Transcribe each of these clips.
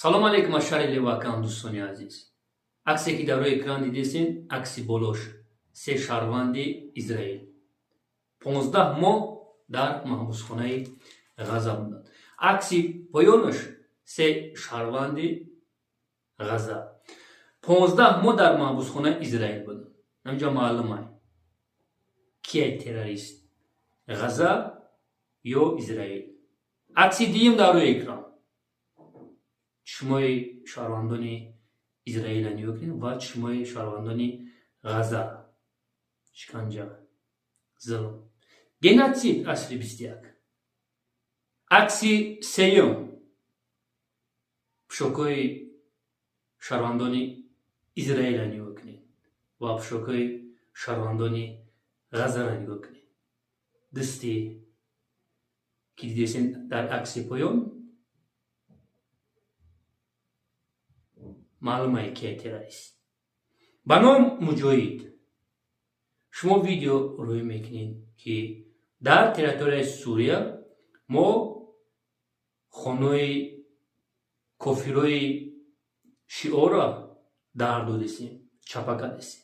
Салом алейкум аз шаҳри Левакан, дӯстони азиз. Аксе, ки дар рӯи экран дидесен, акси болош се шаҳрванди Израил 15 моҳ дар маҳбусхонаи Ғаза буданд. Акси поёнаш се шаҳрванди Ғаза 15 моҳ дар маҳбусхонаи Израил буданд. Ҳаминҷа маълумай, кияй террорист: Ғаза ё Израил. Акси дуюм дар рӯи экран чишмои шаҳрвандони Израила нигоҳ кунед ва чишмои шаҳрвандони Ғаза. Шиканҷа, зулм, геноцид, асри 21. Акси сеюм пӯшокҳои шаҳрвандони Израила нигоҳ кунед ва пӯшокҳои шаҳрвандони Ғазаро нигоҳ кунед. Дасти ки дидесен дар акси поён, маълумае, кия террорист. Ба ном Муҷоҳид, шумо видео рӯй мекунед, ки дар территорияи Сурия мо хонаи кофирои шиоро дар додесем, чапа кардесем.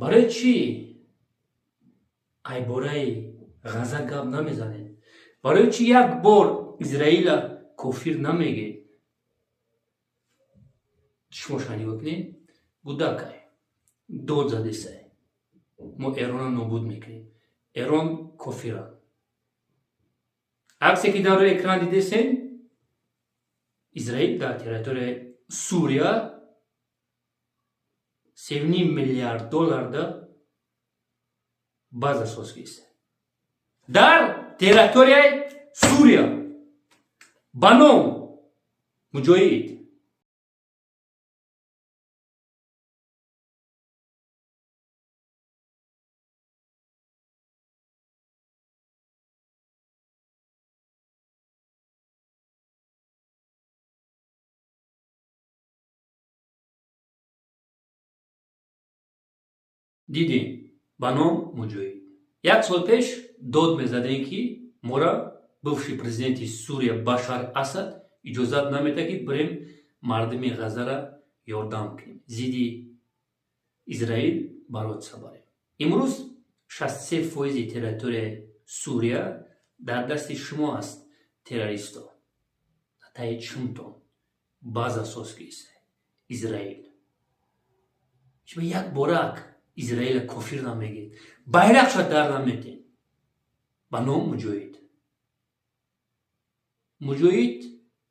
Барои чӣ айбораи Ғаза гап намезанед? Барои чӣ як бор Израила кофир намегед? Чишмоша нигоҳ кунед, гудакай дод задесай: «Мо Эрона нобуд мекунем, Эрон кофира». Аксе, ки дар рӯи экран дидесем, Израил дар территорияи Сурия 3,5 миллиард долларда база соз киста дар территорияи Сурия. Ба ном Муҷоҳид. Дидем, ба ном Муҷоҳид, як сол пеш дод мезадем, ки мора бывший президенти Сурия Башар Асад иҷозат наметад, ки бирем мардуми Ғазара ёрдам кунем, зидди Израил бороться барем. Имрӯз 63 фоизи территорияи Сурия дар дасти шумо аст, террористо. Таи чумтон база соз киста Израил. Шумо як борак Израила кофир намегед, байрақша дар наметен. Ба ном Муҷоҳид, Муҷоҳид.